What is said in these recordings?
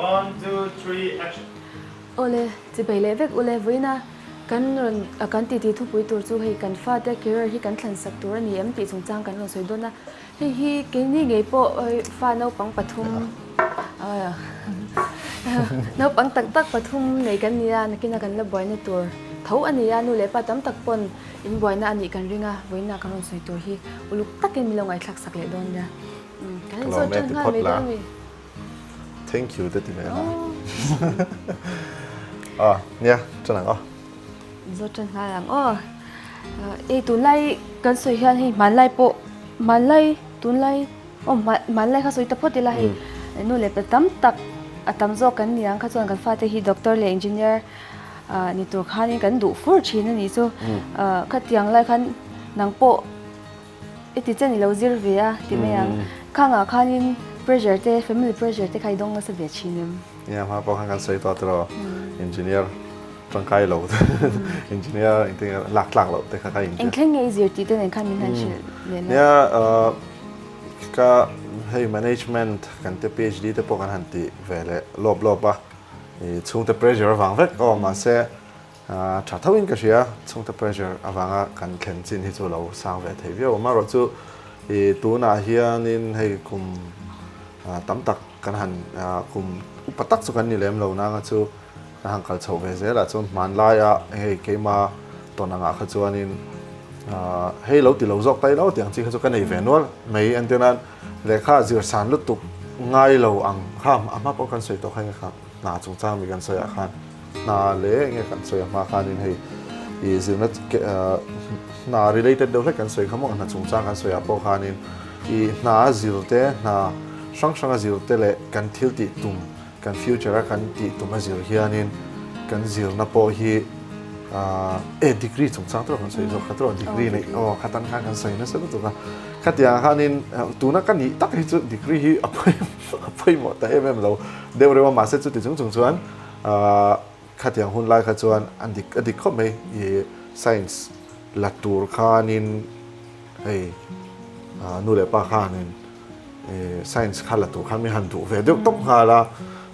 One, two, three, action! Awle, chibai leh vek ule, vawiina kan rawn kan titi thupui tur chu hei kan fate career hi kan thlan sak tur a ni em tih chungchang kan rawn sawi dawn a. Hei hi keini ngei pawh fa naupang pathum naupang tak tak pathum nei kan ni a, nakina kan la buaina tur tho a ni a, nu leh pa tam tak pawn in buaina a nih kan ring a, vawiina kan rawn sawi tur hi uluk takin min lo ngaihthlak sak leh dawn nia. Kan inzawt tan nghal mai dawn a mi. Thank you te ti mai la. Ah, nia, tan ang aw. Inzawt tan nghal ang aw. Ei tunlai kan sawi hian hei hmanlai pawh hmanlai tunlai aw hmanlai kha sawi ta phawt ila hei nu leh pa tam tak a tam zawk kan ni ang kha chuan kan fate hi doctor leh engineer ni tur khanin kan duh fur thin a nih chu. Khatiang lai khan nang pawh I ti chen i lo zir ve a ti mai ang. Khangah khanin pressure te, family pressure te kha i dawng nasa ve thin em? Nia, hma pawh khan kan sawi tawh tiraw, engineer tangkai lo te, engineer engtin nge lak tlak loh te kha ka inti. Eng thleng nge i zir tih te nen khan min han hrilh leh la. Nia, ka hei management kan te PhD te pawh kan han ti ve leh lawp lawp a, chhungte pressure avang vek aw mahse Tha thoin ka hria, chhungte pressure avanga kan thlen chin hi chu lo sang ve thei viau. Amaherawhchu i tunah hianin hei kum tam tak kan han kum upa tak chu kan ni lem lo nanga chu kan han kal chhoh ve zelah chuan hmanlaia hei keima tawn angah kha chuanin hei lo ti lo zawk ta ilo tiang chi kha chu ka nei ve nual mai. Entir nan lehkha zir san lutuk ngai lo ang kha a hma pawh kan sawi tawh kha enge kha. Hna chungchang mi kan sawi ah khan hna leh enge kan sawi a hma khanin hei ih zirna hna related deuh hlek kan sawi kha maw hna chungchang kan sawi ah pawh khanin ih hna a zir te hna hrang hrang a zir te leh kan thil tih tum kan future a kan tih tum a zir hianin kan zirna pawh hi e degree chungchang te pawh kan sawi zawk kha tawh degree neih aw khatan khan kan sawi nasa lutuk a khatiang ah khanin tuna ka nih tak hi chu degree hi a pawimawh A pawimawh ta em em lo deuh reuh a, mahse chuti chung chung chuan khatiang hun lai kha chuan a dik a dik khawp mai i science la tur khanin hei nu leh pa khanin science kha la tur khan min han duh ve deuh tawp nghal a,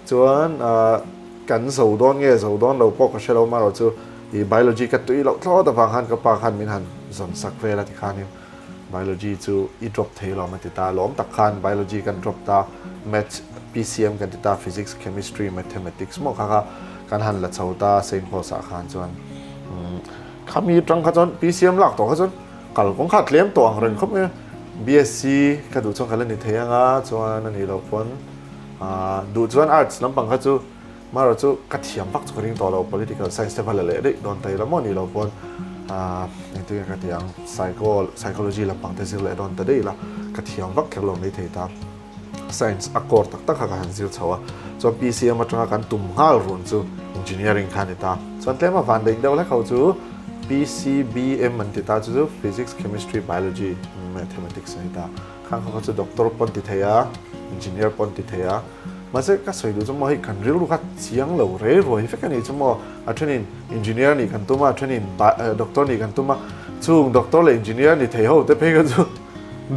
chuan kan zo dawn nge zo dawn lo pawh ka hre lo amaherawh chu i biology ka tui loh thlawt avang khan ka pa khan min han zawn sak vel a tikhanin. Biology chu i drop thei lo a ti ta, lawm tak khan Biology kan drop ta, Maths, PCM kan ti ta, Physics, Chemistry, Mathematics maw kha kha kan han la chho ta Saint Paul's ah khan chuan khami atang kha chuan PCM lak tawh kha chuan kal kawng kha a tlem tawh ang reng khawp mai a, BSc ka duh chuan ka la ni thei anga chuan a nih loh pawn duh chuan Arts lampang kha chu Marawh chu ka thiam vak chu ka ring tawh lo, political science te va la leh daih dawn ta ila maw ni lo pawn engtin nge ka ti ang, psycho psychology lampang te zir leh dawn ta daih ila ka thiam vak kher lo mai thei ta. Science a core tak tak kha ka han zir chho a, chuan PCM atanga kan tum nghal run chu engineering kha a ni ta. Chuan tlema van daih deuh hlek ho chu PCBM an ti ta, chu chu physics, chemistry, biology, mathematics a ni ta. Khang kha kha chu doctor pawn ti thei a, engineer pawn ti thei a. Mahse ka sawi duh chu maw hei kan rilru kha chiang lo rei ruai vek a nih chu maw, a thenin engineer nih kan tum a, a thenin doctor nih kan tum a, chung doctor leh engineer ni thei ho te phei kha chu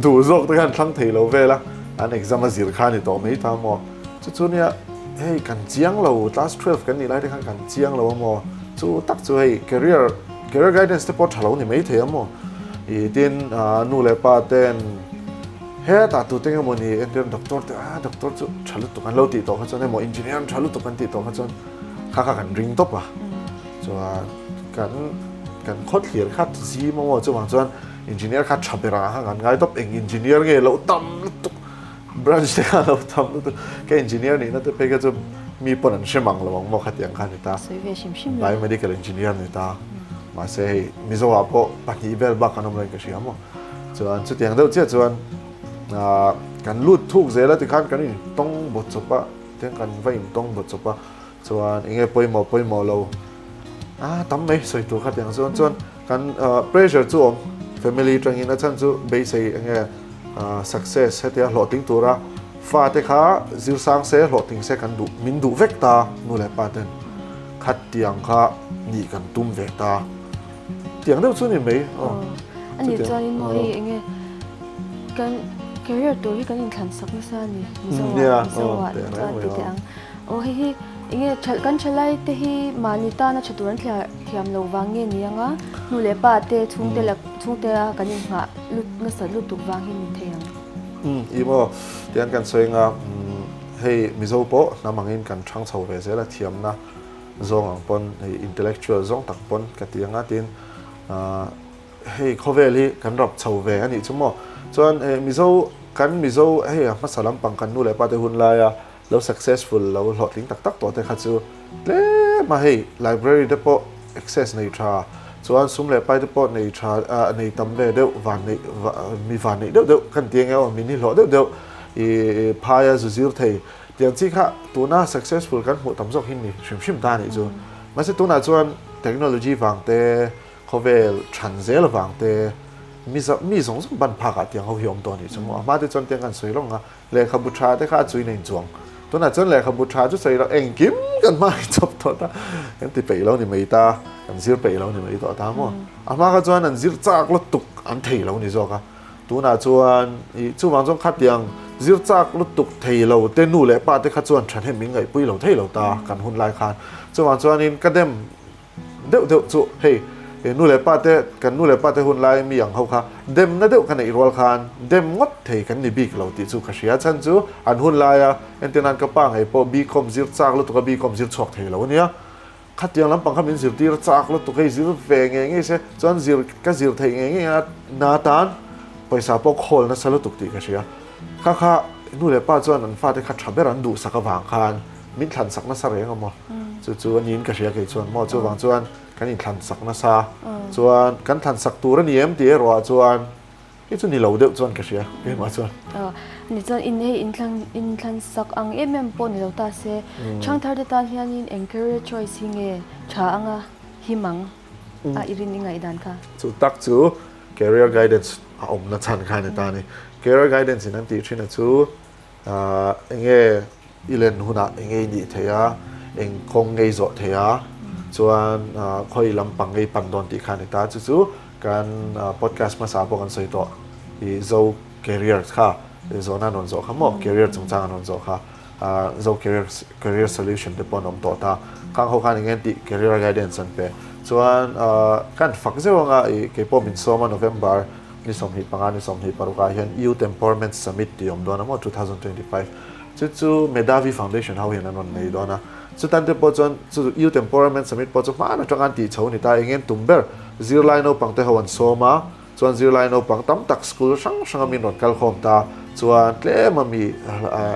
duh zawk te khan thlang thei lo vel a, an exam a zir kha a ni tawh mai ta maw, chu chu nia hei kan chiang lo class 12 kan nih lai te khan kan chiang lo a maw, chu tak chu hei career career guidance te pawh tha lo ni mai thei a maw, ih tin nu leh pa ten. Hetah tute nge maw ni entir doctor te ah doctor chu tha lutuk an lo tih tawh kha chuan emaw engineer an tha lutuk an tih tawh kha chuan kha kha kan ring tawp a chuan kan kan khaw thlir kha zim a maw chuvang chuan engineer kha tha ber ang kha kan ngai tawp eng engineer nge lo tam lutuk branch te kha lo tam lutuk ka engineer nihna te phei kha chu mi pawn an hre mang lo ang maw khatiang kha ni ta biomedical engineer ni ta mahse hei Mizo ah pawh pahnih vel bak an awm lo in ka hria maw. Chuan chutiang deuh chiah chuan kan lut thuk zel a tikhan kan intawng bawt chawp a, tiang kan va intawng bawt chawp a, chuan eng nge pawimawh pawimawh lo a tam mai sawi tur kha tiang chuan chuan kan pressure chu awm family atangin a chhan chu beisei eng nge success hetia hlawhtling tura fate kha zir sang se hlawhtling se kan duh min duh vek ta nu leh pa ten khatiang kha nih kan tum ve ta. Tiang deuh chu ni mai. Aw. A nih chuanin maw hei enge kan career tur hi kan inthlan sak nasa a ni. Mizo ah Mizo ah chuan ti teh ang. Aw hei hi enge tha kan thalai te hi mahni tana tha tur an thliar thiam lo vang nge ni anga nu leh pa te chhungte lak chhungte a kan inghah lut nasa lutuk vang hi ni thei ang. Umm i maw tiang kan sawi anga hei Mizo pawh hnam angin kan thang chho ve zel a thiamna zawng ang pawn hei intellectual zawng tak pawn ka ti anga tin ahh Hei khawvel hi kan rap chho ve a nih chu maw? Chuan eh Mizo kan Mizo hei a hmasa lampang kan nu leh pa te hun laia lo successful lo hlawhtling tak tak tawh te kha chu tlem a hei library te pawh access nei tha chuan sum leh pai te pawh nei tha ah nei tam ve deuh van neih mi van neih deuh deuh kan ti eng emaw min hi hlawh deuh deuh ih phaia zu zir thei tiang chi kha tuna successful kan hmuh tam zawk hi ni hrim hrim ta a nih chu mahse tunah chuan technology vang te Khawvel than zel avang te mi mi zawng zawng ban phak ah tiang ho hi awm tawh a nih chu maw. A hma te chuan tiang kan sawi lawng a, lehkhabu tha te kha a chuin a inchuang. Tunah chuan lehkhabu tha chu sawi loh engkim kan hma hi chawp tawh ta, kan ti peih lo ni mai ta, kan zir peih lo ni mai tawh ta maw. A hma kha chuan an zir chak lutuk an thei lo ni zawk a, tunah chuan ih chuvang chuan khatiang zir chak lutuk thei lo te nu leh pa te kha chuan thahnem min ngaihpui lo thei lo ta kan hun lai khan. Chuvang chuanin ka dem Deuh deuh chu hei nu leh pa te kan nu leh pa te hun lai mi ang ho kha demna deuh ka neih rual khan dem ngawt thei kan ni bik lo tih chu ka hria. Chhan chu an hun laia entir nan ka pa ngei pawh BCom zir chak lutuk a BCom zir chhuak thei lo ania. Khatiang lampang kha min zirtir chak lutuk hei zir ve ngei ngei se chuan zir ka zir theih ngei ngei a na tan pawisa pawh khawl nasa lutuk tih ka hria. Kha kha nu leh pa chuan an fate kha tha ber an duhsak avang khan Min thlan sak nasa reng a maw? Chu chu a niin ka hria kei chuan maw? Chuvang chuan kan inthlan sak nasa. Chuan kan thlan sak tur a ni em tih erawh ah chuan hei chu ni lo deuh chuan ka hria keimah chuan. Ni chuan in hei inthlan inthlan sak ang em em pawh ni lo ta se Thangthar te tan hianin eng career choice hi nge tha anga him ang a i rin i ngaihdan kha? Chu tak chu career guidance a awmna chhan kha a ni ta a ni. Career guidance in an tih thin a chu Enge i len hunah enge i nih theih a, eng kawng nge i zawh theih a, chuan khawi lampang nge i pan dawn tih kha a ni ta. Chu chu kan podcast hmasa pawh kan sawi tawh i Zo Career kha zawhna an rawn zawh kha maw, career chungchang an rawn zawh kha Zo Career Career Solution te pawh an awm tawh ta. Khang ho khan enge an tih career guidance an pe. Chuan kan fak zeuh anga i keipawh min sawm a November Ni 25, ni 26 ah hian Youth Empowerment Summit tih awm dawn a maw, 2025. Chu chu Medhavi Foundation ho hian an rawn nei dawn a. Chutan te pawh chuan chu Youth Empowerment Summit pawh chu hman atanga an tih chho a ni ta. Eng nge tum ber? Zirlai naupang te ho an sawm a, chuan zirlai naupang tam tak school hrang hranga min rawn kal khawm ta. Chuan tlema mi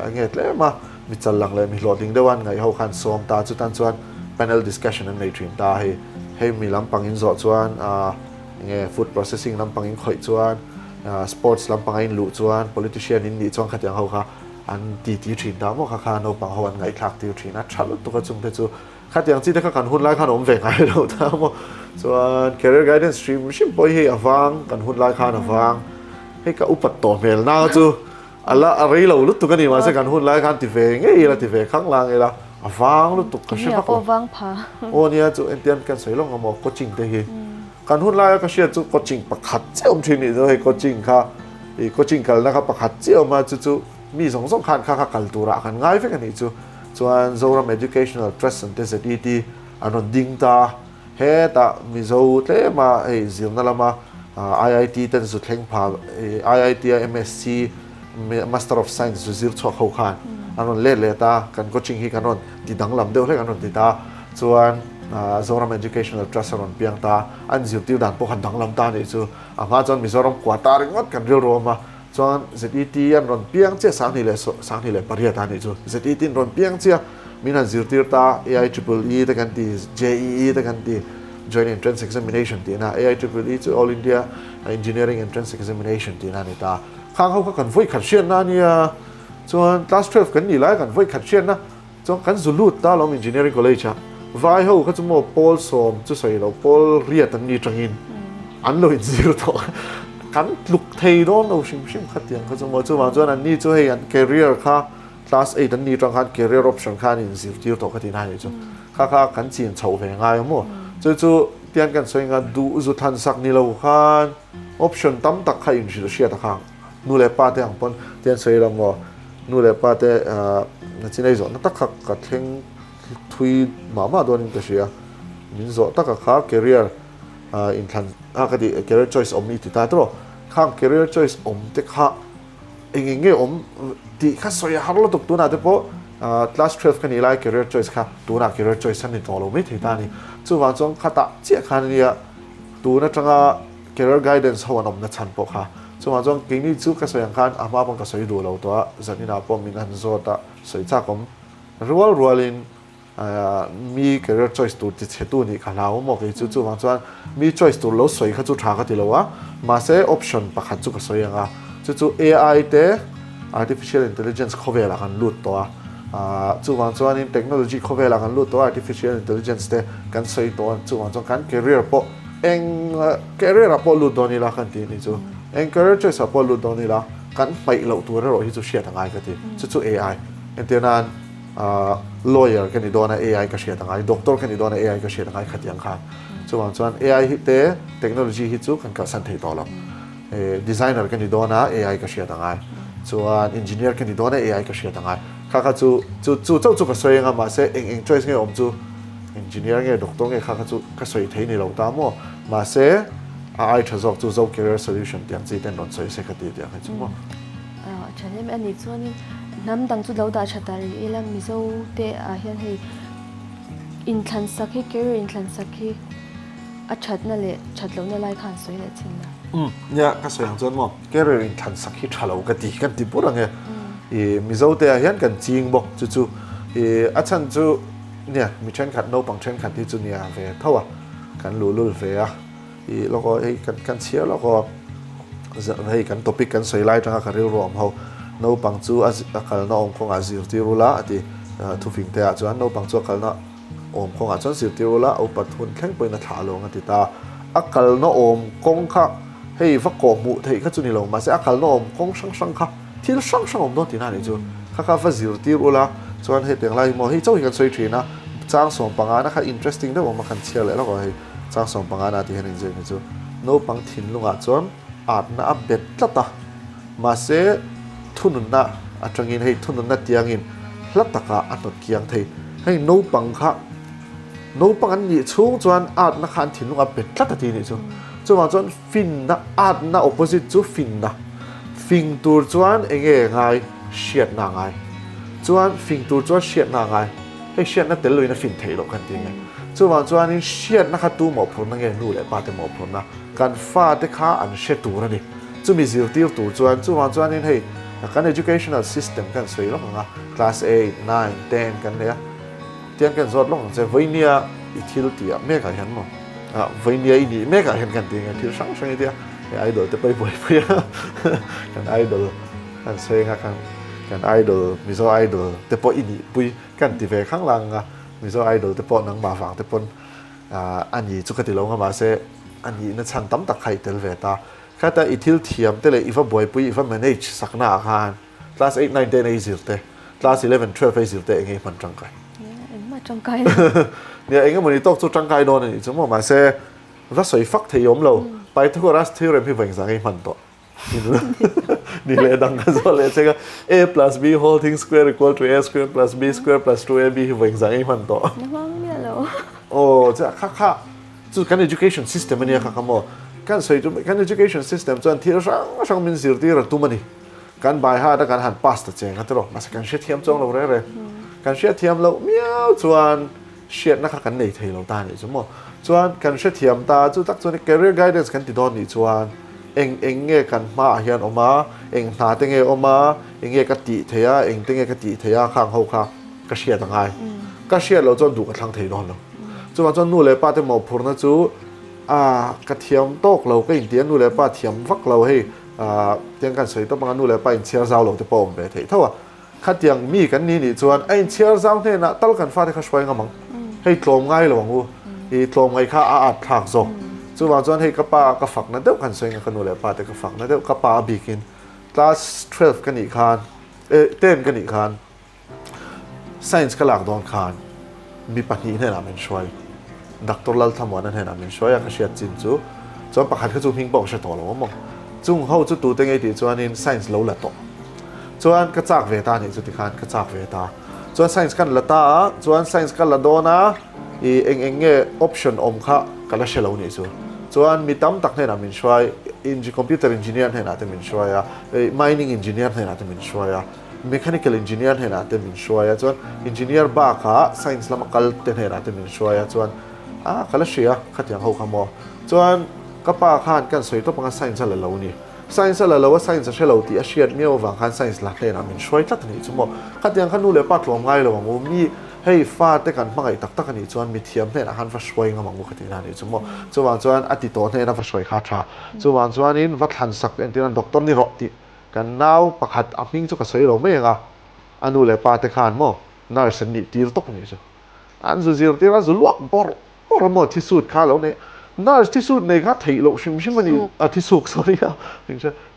eng nge tlema mi chal lang leh mi hlawhtling deuh an ngaih ho khan sawm ta. Chutan chuan panel discussion an nei thin ta. Hei hei mi lampang in zawh chuan ah Nge food processing lampang in khawih chuan, sports lampang a in luh chuan, politician in nih chuan khatiang ho kha an ti ti thin ta maw kha kha naupang ho an ngaihthlak tir thin a, tha lutuk a chungte chu khatiang chi te kha kan hun lai khan awm ve ngai lo ta maw. Chuan career guidance hrim hrim pawh hi hei a vang kan hun lai khan a vang hei ka upat tawh hmel na chu A la a rei lo lutuk a ni mahse kan hun lai khan ti ve ngei ila ti ve khang lang ila a vang lutuk ka hre vak lo. Vang pha. Aw nia chu entian kan sawi lawng emaw coaching te hi. Kan hun laia ka hriat chu coaching pakhat chiah awm thin nih chu hei coaching kha i coaching kalna kha pakhat chiah awm a chu chu mi zawng zawng khan kha kha kal turah kan ngai vek a nih chu. Chuan Zoram Educational Trust an te ZET an rawn ding ta. Hetah Mizo tlema hei zirna lama IIT ten zu thleng pha IIT a MSc Master of Science zu zir chhuak ho khan an rawn let leh ta kan coaching hi kan rawn ti danglam deuh hlek an rawn ti ta chuan Zoram Educational Trust a rawn piang ta an zirtir dan pawh khan danglam ta anih chu a hma chuan Mizoram quota ringawt kan rilru awm a Chuan ZET an rawn piang chiah 2028 a nih chu. ZET an rawn piang chiah min han zirtir ta AIEEE te kan ti, JEE te kan ti, Joint Entrance Examination tihna, AIEEE chu All India Engineering Entrance Examination tihna a ni ta. Khang ho kha kan vawi khat hriatna a nia. Chuan class 12 kan nih lai kan vawi khat hriatna. Chuan kan zu lut ta alawm Engineering College ah. Vai ho kha chu maw pawl sawm chu sawi lo pawl riat an ni tangin an lo inzir tawh. Kan tluk thei dawn lo hrim hrim kha tiang kha chu maw. Chuvang chuan an ni chu hei an career kha class eight an ni tang khan career option kha an inzirtir tawh kha tih na a nih chu. Kha kha kan chin chhoh ve ngai a maw. Chu chu tiang kan sawi nga duh zu than sak ni lo khan option tam tak kha inhrilh hriat a khang. Nu leh pa te ang pawn tiang sawi lo maw. Nu leh pa te nachin ei zawhna tak kha ka thleng thui mah mah dawnin ka hria. Min zawh taka kha career inthlan a ka tih career choice awm i ti ta tawh. Khang career choice awm te kha eng eng nge awm tih kha sawi a har lutuk tunah te pawh class 12 ka nih lai career choice kha tunah career choice a ni tawh lo mai thei ta a ni. Chuvang chuan khatah chiah khan ania tun atanga career guidance ho an awmna chhan pawh kha. Chuvang chuan keini chu ka sawi ang khan a hma pawn ka sawi duh lo tawh a, zaninah pawh min han zawt a sawi chak awm rual rualin Mi career choice tur ti chhe tu nih ka hlau maw kei chu chuvang chuan mi choice tur lo sawi kha chu tha ka ti lo a mahse option pakhat chu ka sawi ang a chu chu AI te artificial intelligence khawvelah kan lut tawh a chuvang chuanin technology khawvelah kan lut tawh a artificial intelligence te kan sawi tawh a chuvang chuan kan career pawh eng career ah pawh lut dawn ila kan tih ni chu eng career choice ah pawh lut dawn ila kan hmaih loh tur erawh hi chu hriat a ngai ka ti chu chu AI entir nan Lawyer ka ni dawn a AI ka hriat angai, doctor ka ni dawn a AI ka hriat angai khati ang khan. Chuvang chuan AI hi te technology hi chu kan kalsan thei tawh lo. Designer ka ni dawn a AI ka hriat angai. Chuan engineer ka ni dawn a AI ka hriat angai. Kha kha chu chu chu chauh chu ka sawi anga mahse eng eng choice nge awm chu engineer nge doctor nge kha kha chu ka sawi thei ni lo ta maw. Mahse a ai tha zawk chu Zo Career Solution tih ang chi ten rawn sawi se ka ti tih ang hi chu maw. A tha hle mai a nih chuanin hnam dang chu lo dah tha ta rih ila Mizo te ah hian hei inthlan sak hi career inthlan sak hi a thatna leh that lohna lai khan sawi leh chin la. Umm nia ka sawi ang chuan maw career inthlan sak hi tha lo ka ti kan ti bur ang e ih Mizo te ah hian kan ching bawk chu chu ih a chhan chu nia mi thenkhat naupang thenkhat hi chu nia ve tho a kan luhlul ve a. I lawk aw hei kan kan chhiar lawk aw hei kan topic kan sawi lai atanga ka rilru awm ho naupang chu a a kalna awm kawngah zirtir ula a ti thufing te ah chuan naupang chu a kalna awm kawngah chuan zirtir ula a upat hun thleng pawhin a thlah lo ang a ti ta a kalna awm kawng kha hei va kawh hmuh theih kha chu ni lo mahse a kalna awm kawng hrang hrang kha thil hrang hrang awm dawn tihna a nih chu kha kha va zirtir ula chuan hetiang lai hi maw hei chauh hi kan sawi thin a chang 15 na kha interesting deuh awm a kan chhiar leh lawk aw hei. Chang 15 na tih hian inziak ni chu naupang thinlungah chuan atna a bet tlat a, mahse thununna atangin hei thununna tiangin hla takah a hnawt kiang thei. Hei naupang kha naupang an nih chhung chuan atna kha an thinlungah a bet tlat a ti nih chu. Chuvang chuan finna atna opposite chu finna fing tur chuan enge ngai hriatna a ngai. Chuan fing tur chuan hriatna a ngai. Hei hriatna tel loin a fin theih loh kan ti nge. Chuvang chuanin hriatna kha tu mawhphurhna nge nu leh pa te mawhphurhna kan fate kha an hre tur a ni. Chumi zirtir tur chuan chuvang chuanin hei kan educational system kan sawi lawk ang a, class eight, nine, ten kan nei a, tiang kan zawt lawk ang che vawinia i thil tih ah mek ah hian maw ah vawinia i nih mek ah hian kan ti nge thil hrang hrang i tia hei idol te pawh i buaipui a kan idol kan sawi ang a kan kan idol Mizo idol te pawh i nihpui kan ti ve khang lang a Mizo idol te pawh nangmah vang te pawn a ni chu ka ti lo nga mahse a nihna chhan tam tak kha i tel ve ta khata i thil thiam te leh i va buaipui i va manage sakna ah khan class 8 9 10 a i zir te class 11 12 a i zir te enge i hman tangkai engmah tangkai lo nia engemawni tawk chu tangkai dawn a nih chu maw mahse va sawi fak thei awm lo Pythagoras theorem hi vawi engzah nge i hman tawh Ni leh dang ka zawh leh chek a, A plus B whole thing square equal to A square plus B square plus 2AB hi vawi engzah nge i hman tawh? Na hmang miah lo. Aw, chu kha kha chu kan education system ania kha kha maw. Kan sawi chu kan education system chuan thil hrang hrang min zirtir a tum a ni. Kan by heart a kan han pass ta cheng a tiraw, mahse kan hrethiam chuang lo reng reng. Kan hriatthiam loh miau chuan hriatna kha kan nei thei lo ta anih chu maw. Chuan kan hrethiam ta chu tak chuan career guidance kan ti dawn nih chuan eng eng nge kan hmaah hian awm a, eng hna te nge awm a, eng nge ka tih theih a, eng te nge ka tih theih a khang ho kha ka hriat a ngai. Ka hriat loh chuan duh ka thlang thei dawn lo. Chuvang chuan nu leh pa te mawhphurhna chu a ka thiam tawk lo ka inti a, nu leh pa thiam vak lo hei tiang kan sawi tawp ang a, nu leh pa inchhiar zau lo te pawh a awm ve theih tho a. Khatiang mi kan ni nih chuan a inchhiar zau hnenah tal kan fate kha hruai ngam ang. Hei tlawm ngai lo ang u. I tlawm ngai kha a at thlak zawk. Chuvang chuan hei ka pa ka fakna deuh kan sawi nga ka nu leh pa te ka fakna deuh ka pa a bikin class 12 ka nih khan eh 10 ka nih khan science ka lak dawn khan Mi pahnih hnenah min hruai. Doctor Lalthlamuana hnenah min hruai a, ka hriat chin chu. Chuan pakhat kha chu hming pawh ka hre tawh lo a maw. Chung ho chu tute ngei tih chuanin science lo la tawh. Chuan ka chak ve ta nih chu tikhan ka chak ve ta. Chuan science kan la ta a, chuan science ka la dawn a, i eng eng nge option awm kha ka la hre lo nih chu. Chuan mi tam tak hnenah min hruai, computer engineer hnenah te min hruai a, mining engineer hnenah te min hruai a, mechanical engineer hnenah te min hruai a, chuan engineer bakah science lama kal te hnenah te min hruai a, chuan a ka la hria khatiang ho kha maw. Chuan ka pa khan kan sawi tawp anga science a la lo ni. Science a la lo a, science a hre lo tih a hriat miau avang khan science la hnenah min hruai tlat a nih chu maw. Khatiang kha nu leh pa tlawm ngai lo ang u, mi hei fate kan hmangaih tak tak a nih chuan mithiam hnenah khan va hruai ngam ang u ka tihna a nih chu maw. Chuvang chuan a ti tawh hnena va hruai kha a tha. Chuvang chuanin va thlan sak entirna doctor ni rawh tih kan nau pakhat a hming chu ka sawi lo mai ang a, a nu leh pa te khan maw nurse an nih tir tawp a nih chu. An zu zirtir a zu luak bawrh Awr maw thisut kha lo nei nurse thisut nei kha theih loh hrim hrim a ni a thisuk sorry a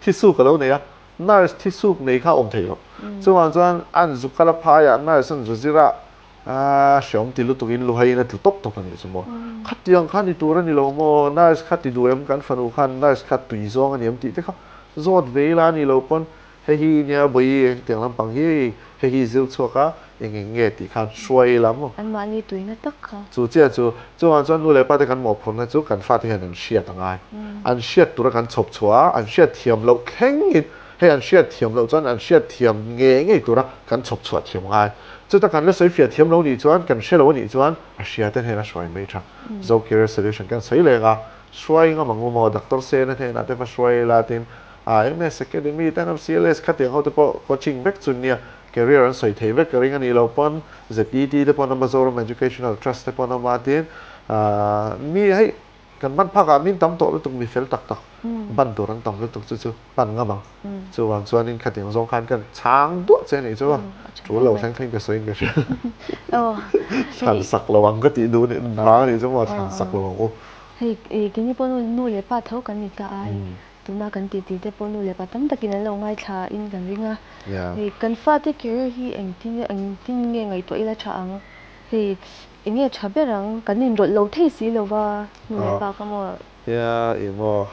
thisuk a lo nei a nurse thisuk nei kha awm theih loh chuvang chuan an zu kal a phai ah nurse an zu zir a aaa hreawm ti lutuk in luhai in a tlu tawp tawp a nih chu maw khatiang kha ni tur a ni lo maw nurse kha ti duh em kan fanu khan nurse kha tui zawng a ni em tih te kha zawt ve ila a nih loh pawn Hei hi nia Bawihi engtiang lampang hi hei hi zir chhuak a, eng eng nge tih khan hruai ila maw? Anmahni tuina tak kha. Chu chiah chu, chuvang chuan nu leh pa te kan mawhphurhna chu kan fate hian an hriat a ngai. An hriat tura kan chhawp chhuah a, an hriat thiam loh thlengin hei an hriat thiam loh chuan an hriat thiam ngei ngei tura kan chhawp chhuah thiam ngai. Chuta kan la sawi fiah thiam lo nih chuan, kan hre lo a nih chuan a hria te hnena hruai mai tha. Zo Career Solution kan sawi leng a, hruai ngam ang u maw, Doctor Sena hnenah te va hruai ila tin, MS Academy te an CLS khatiang ho te pawh coaching vek chu nia career an sawi thei vek ka ring a nih loh pawn ZET te pawh an awm a Zoram Educational Trust te pawh an awm a tin mi hei kan ban phak ah min tam tawh lutuk mi fel tak tak ban tur an tam lutuk chu chu ban ngam ang chuvang chuanin khatiang zawng khan kan chhang duah che anih chu a tul lo thleng thleng ka sawi in ka hria thlan sak lo ang ka tih duh vang anih chu maw thlan sak lo ang u. Hei keini pawh nu leh pa tho kan ni ta a. Tuna kan titi te pawh nu leh pa tam takin an lo ngaithla in kan ring a. Hei kan fate career hi engtin engtin nge ngaihtuah ila tha ang? Hei enge tha ber ang? Kan inrawlh lo thei si lo va nu leh pa kha maw? Nia ih maw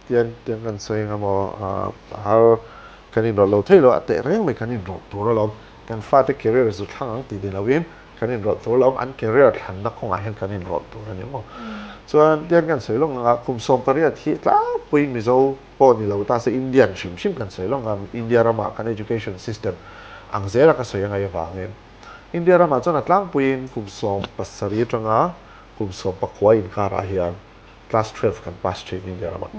tiang tiang kan sawi anga maw har kan inrawlh lo thei lo a teh reng mai kan inrawlh tur alawm. Kan fate career zu thlang ang tih ni loin Kan inrawlh tur lo, an career thlanna kawngah hian kan inrawlh tur a ni maw? Chuan tiang kan sawi lawng anga kum 18 hi tlangpui Mizo pawh ni lo ta se Indian hrim hrim kan sawi lawng a, India ramah kan education system ang zela ka sawi angai avangin India ramah chuan a tlangpuiin kum 17 atanga kum 19 inkarah hian class 12 kan pass thin India ramah.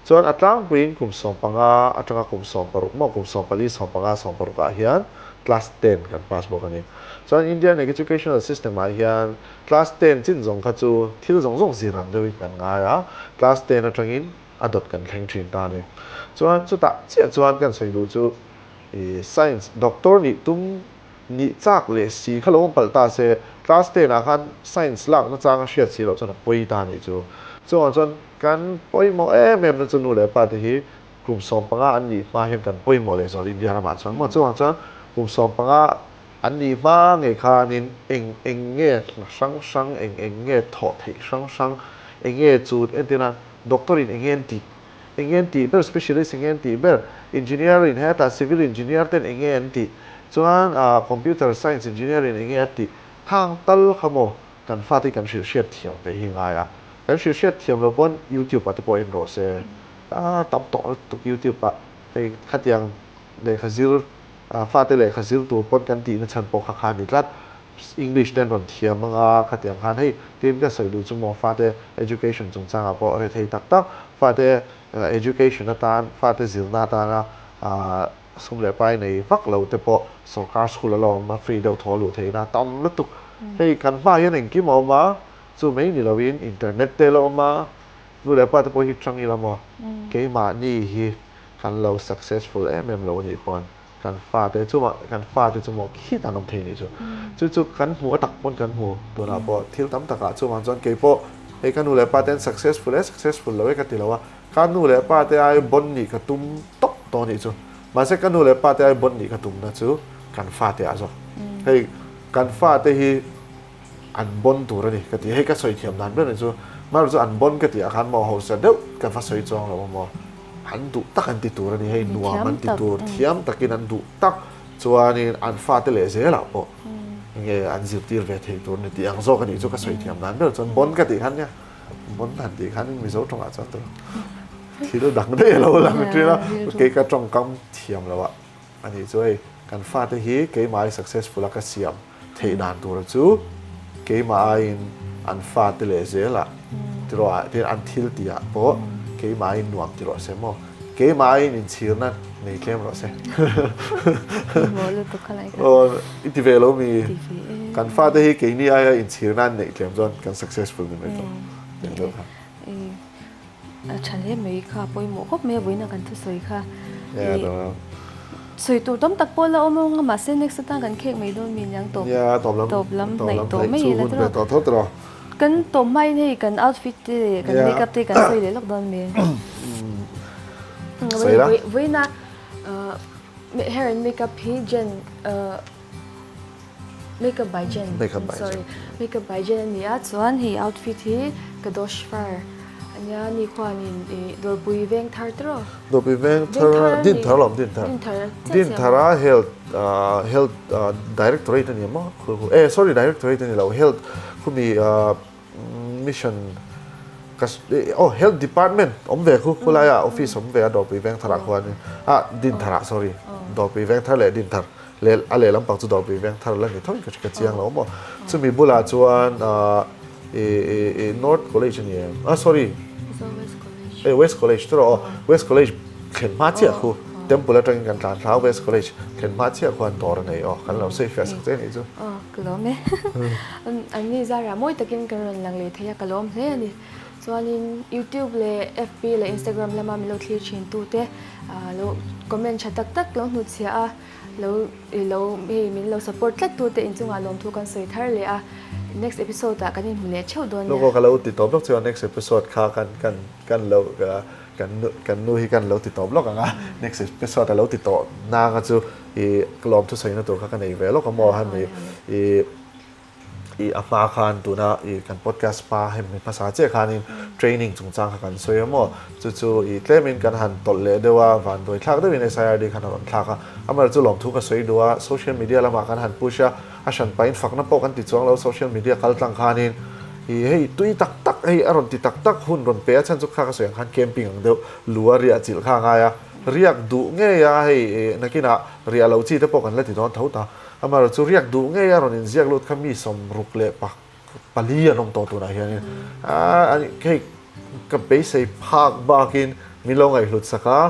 Chuan a tlangpuiin kum 15 atanga kum 16 maw kum 14, 15, 16 ah hian class 10 kan pass bawk a ni. Chuan Indian educational system ah hian class 10 chin zawng kha chu thil zawng zawng zir ang deuhin kan ngai a, class 10 atangin a dawt kan thleng thin ta a ni. Chuan chutah chiah chuan kan sawi duh chu science doctor nih tum Nih chak leh si kha lo awm palh ta se, class ten ah khan science lak nachang a hriat si loh chuan a pawi ta nih chu. Chuvang chuan kan pawimawh em em na chu nu leh pa te hi kum 15 an nih hma hian kan pawimawh leh zual India ramah chuan maw. Chuvang chuan kum 15 an nih hma ngei khanin eng eng nge hna hrang hrang, eng eng nge thawh theih hrang hrang, eng nge chu entirna doctor in eng nge an tih Eng nge an tih ber, specialist eng nge an tih ber, engineer in hetah civil engineer ten eng nge an tih, chuan computer science engineer in eng nge a tih, khang tal kha maw kan fate hi kan hrilh hriat thiam ve hi ngai a, kan hrilh hriat thiam lo pawn youtube ah te pawh en rawh se, a tam tawh lutuk youtube ah hei khatiang lehkha zir fate lehkha zir tur pawn kan tihna chhan pawh kha kha a ni tlat. English te an rawn thiam anga khatiang khan hei tin ka sawi duh chu maw fate education chungchangah pawh rethei tak tak fate education atan fate zirna atana sum leh pai nei vak lo te pawh sorkar school a la awm a free deuh thaw luh theihna tam lutuk hei kan hmaah hian engkim a awm a chu mai ni loin internet te la awm a nu leh pa te pawh hi tang ila maw keimahni hi kan lo successful em em lo anih pawn Kan fate chu mah kan fate chu maw khit an awm thei nih chu. Chu chu kan hmu a tak pawn kan hmu tunah pawh thil tam takah chuvang chuan kei pawh hei ka nu leh pa te an successful e successful lo e ka ti lo a, ka nu leh pa te ai bon nih ka tum tawp tawh nih chu. Mahse ka nu leh pa te ai bon nih ka tumna chu kan fate ah zawk. Hei kan fate hi an bon tur a ni ka ti. Hei ka sawi thiam dan ber ni chu. Mahse chu an bon ka tih ah khan maw hausa deuh ka va sawi chuang lo a maw. an duh tak an ti tur a ni hei nuam an ti tur thiam takin an duh tak chuanin an fate leh zelah pawh nge an zirtir ve thei tur a ni tih ang zawk a nih chu ka sawi thiam dan ber chuan bon ka tih khan nia bon han tih khan Mizo tawngah chuan tur thil dang daih a lo lang ṭhin a kei ka tawngkam thiam loh ah a nih chu hei kan fate hi keimah ai successful a ka siam theih dan tura chu keimah aiin an fate leh zelah tiraw ah tin an thil tih ah pawh keimah aiin nuam ti rawh se maw keimah aiin inchhirna nei tlem rawh se aw i ti ve lo mi kan fate hi keini aia inchhirna an neih tlem chuan kan successful ni mai tawh tih deuh kha. A tha hle mai kha pawimawh khawp mai a vawiina kan thusawi kha sawi tur tam tak pawh la awm ang a mahse next atan kan khek mai dawn mi aniang tawp tawp lam hnaih tawh mai ila tawh kan tawp hmain hei kan outfit te leh kan makeup te kan sawi leh lawk dawn mi vawiina hair and makeup hi Jen Makeup by Jen Makeup by sorry Makeup by Jen a ni a chuan hei outfit hi Kadosh Far a nia ni khuanin ih Dawrpui veng thar te rawh Dawrpui veng thar Din thar lawm Din thar Din thar Din thar a health ah health ah directorate a ni maw eh sorry directorate a ni lo health khumi ah mission ka aw health department awm ve khu khulai ah office awm ve a Dawrpui veng thar ah khuanin ah Din thar ah sorry Dawrpui veng thar leh Din thar leh a lehlam pang chu Dawrpui veng thar la ni tho in ka ka chiang lo maw chumi bulah chuan ah ih ih ih North College a ni em ah sorry eh West College chu rawh aw West College thlen hma chiah khu Temple atangin kan tlan thla a West College thlen hma chiah khuan dawr a nei aw kan lo sawi fiah sak che a nih chu. Aw ka lawm e an ni zarah mawi takin kan rawn lang leh thei a ka lawm hle a ni chuanin YouTube leh FB leh Instagram lama min lo thlir thin tute lo comment tha tak tak lo hnutchhiah a. Lo i lo hei min lo support tlat tu te inchungah lawmthu kan sawi thar leh a, next episode ah kan inhmu leh theuh dawn nia. Logo ka lo ti tawp lawk chuan next episode kha kan kan kan lo kan nu kan nu hi kan lo ti tawp lawk ang a, next episode a lo ti tawh nanga chu i lawmthu sawina tur kha ka nei ve lawk a maw hemi i I a hma khan tuna i kan podcast hma hemi hmasa chiah khanin training chungchang kha kan sawi a maw? Chu chu i tlemin kan han tawlh leh deuh a, vanduai thlak deuhin SIRD khan a rawn thlak a. Amaherawhchu chu lawmthu ka sawi duh a, social media lamah kan han push a, a hran pahin fakna pawh kan ti chuang lo, social media kal tlang khanin i hei tui tak tak hei a rawn ti tak tak hun rawn pe a chhan chu kha ka sawi ang khan camping ang deuh lu a riah chilh kha a ngai a, riak duh ngei a hei nakinah riah lo chi te pawh kan la ti dawn tho ta. Amaherawhchu chu riak duh ngei a rawn inziak lut kha mi 64 an awm tawh tunah hianin hei ka beisei phak bakin min lo ngaihhlut sak a,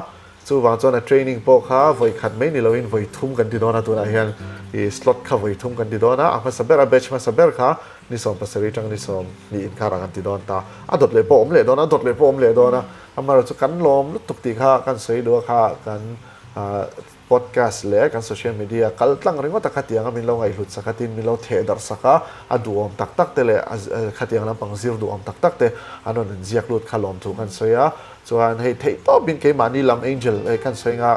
chuvang chuan a training pawh kha vawi khat mai ni loin vawi thum kan ti dawn a tunah hian ih slot kha vawi thum kan ti dawn a, a hmasa ber a batch hmasa ber kha ni 17 atang ni 20 inkarah kan ti dawn ta, a dawt leh pawh awm leh dawn a, a dawt leh pawh awm leh dawn a, amaherawhchu kan lawm lutuk tih kha kan sawi duh a kha kan Podcast leh kan social media kal tlang ringawt a khatiang a min lo ngaihhlut sak a tin min lo theh darh sak a, a duhawm tak tak te leh a khatiang lampang zir duhawm tak tak te an rawn inziak lut kha lawmthu kan sawi a. Chuan hei theihtawpin keimahni lam Angel hei kan sawi nga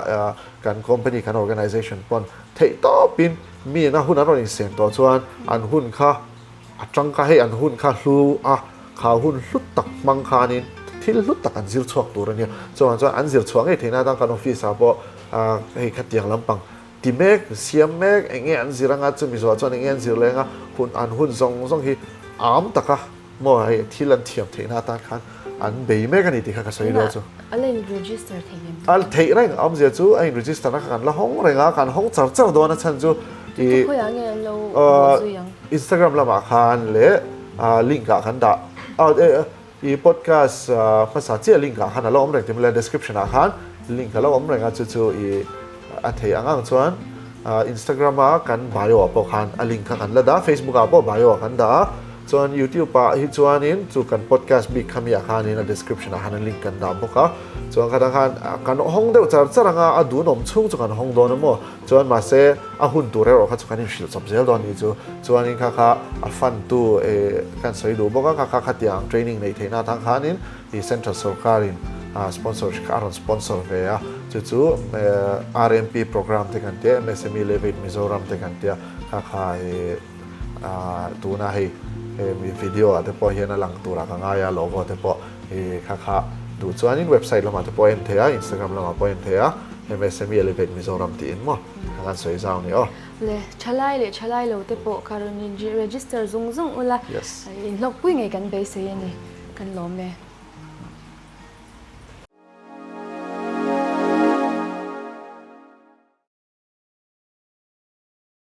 kan company kan organization pawn theihtawpin mi in a hun an rawn insen tawh chuan an hun kha A tangka hei an hun kha hlu a, kha hun hlut tak hmang khanin thil hlut tak an zir chhuak tur a nia. Chuvang chuan an zir chhuah ngei theihna atan kan office ah pawh hei khatiang lampang ti mek, siam mek, eng nge an zir anga chumi zawhah chuan eng nge an zir leh anga hun an hun zawng zawng hi am taka maw hei thil an thiam theihna atan khan an bei mek a ni tih kha ka sawi dawn chu. A la in register thei em? A theih reng, a awmzia chu a in register na kha kan la hawng reng a, kan hawng char char dawn a chhan chu i. Khawiah nge an lo bawh zui ang? Instagram lamah khan leh link ah kan dah i podcast hmasa chiah link ah khan a lo awm reng tih description ah khan link a lo awm reng a chu chu i a theih ang ang chuan Instagram a kan bio ah pawh khan a link kha kan la dah a Facebook ah pawh bio ah kan dah a chuan YouTube ah hi chuanin chu kan podcast bik kha mi ah khanin a description ah khan a link kan dah bawk a chuan khatah khan kan hawng deuh char char ang a a dunawm chhung chu kan hawng dawn a maw. Chuan mahse a hun tur erawh kha chu kan inhrilh chawp zel dawn ni chu. Chuanin kha kha a fund tu kan sawi duh bawk a, kha kha khatiang training neih theihna atang khanin ih central sorkarin sponsor kha a rawn sponsor ve a, chu chu RMP programme te kan tia, MSME Levate Mizoram te kan tia, kha kha ih tuna hei hemi video ah te pawh hian a lang turah ka ngai a, logo te pawh ih kha kha. Duh chuanin website lamah te pawh a en thei a, Instagram lamah pawh a en thei a, MSME Elevate Mizoram tiin maw kan han sawi zau ni aw. Le, thalai leh thalai lo te pawh kha rawn in register zung zung ula, inhlawkpui ngei kan beisei a ni, kan lawm e.